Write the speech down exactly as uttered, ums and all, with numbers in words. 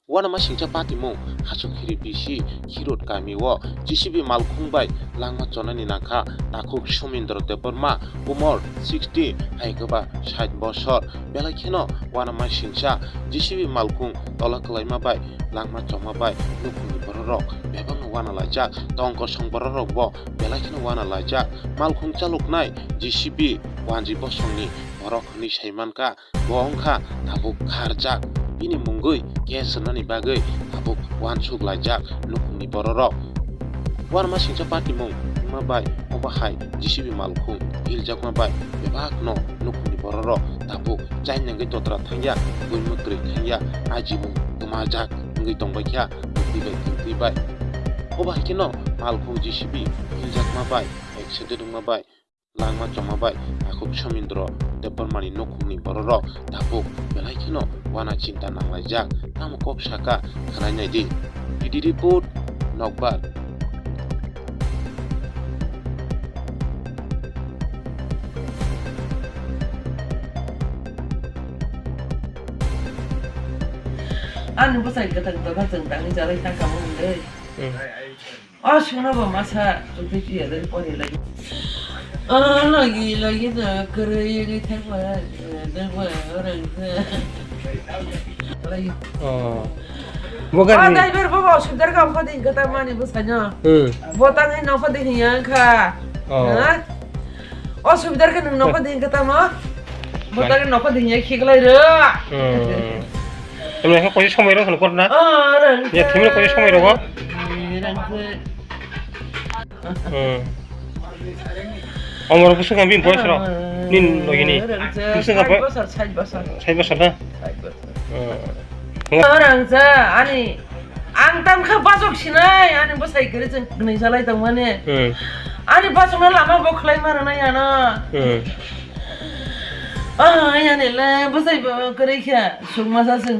Uanamasingcha patimung Hasokhiri bisi Khirot kamio J C B malkhung bai langma chonani nangkha takhuk Somindro Debbarma, umor sixty, hai khe ba sait bosor. Belai kheno uanamasingcha J C B malkhung tola kwlaima bai langma choma bai nukhungni bororok bebakno uana laijak. Tong kosong bororokbo belai kheno uana laijak. Malkhung chaloknai J C B wanji bosongni borok hwnwi sai mankha. Bo wngkha tabuk kharjak. Bini mungwi case rwnani bagwi tabuk uansuk laijak nukhungni bororok. Uanamasingcha patimung wngma bai obo hai J C B malkhung hiljakma bai bebakno nukhungni bororok tabuk chainangwi totra thangya, buimwk kwrwi thangya, ajimung twmajak wngwi tongbaikha, kwtwi bai kwtwi bai. Obo hai kheno malkhung J C B hiljakma bai, accident wngma bai, langma choma bai takhuk Somindro Debbarmani nukhungni bororok tabuk belai kheno uana chinta nanglaijak. Tamo kok saka khwnai naidi. B D report, Nokbar. Ani bwsai kwthang tongkha, chwng tangwi chalai thangkha, mungwi. Hmm. O sungno bo masa chukwi piya dai pori lai. O logi logi no kwrwi wngwi thangma, thangma orang se. Lai. Oh. Bo O gari. Driver bo bo sudar kam kho din kata mani bo sanyo. Hmm. Bo tang hai nokho din hiya kha. Oh. Ha? O sudar ka nung nokho din kata ma. Bo tang nokho din hiya khiklai ro. Hmm. Emne kho koi somoi ro kho na? Ah, rang. Ya, thimre koi somoi ro. Rang se. Hmm. Omor busuk kami boy sero. Nin logini. Busuk apa? Sait bosor, sait bosor. Sait bosor na? Sait bosor. Hmm. Orang sa ani ang tam kha bajok sinai ani bosai kiri cheng kini salai tong mane. Hmm. Ani bajok na lama bo khlai mara na yana. Hmm. Ah, yani le bosai bo kiri kha sung masa sung.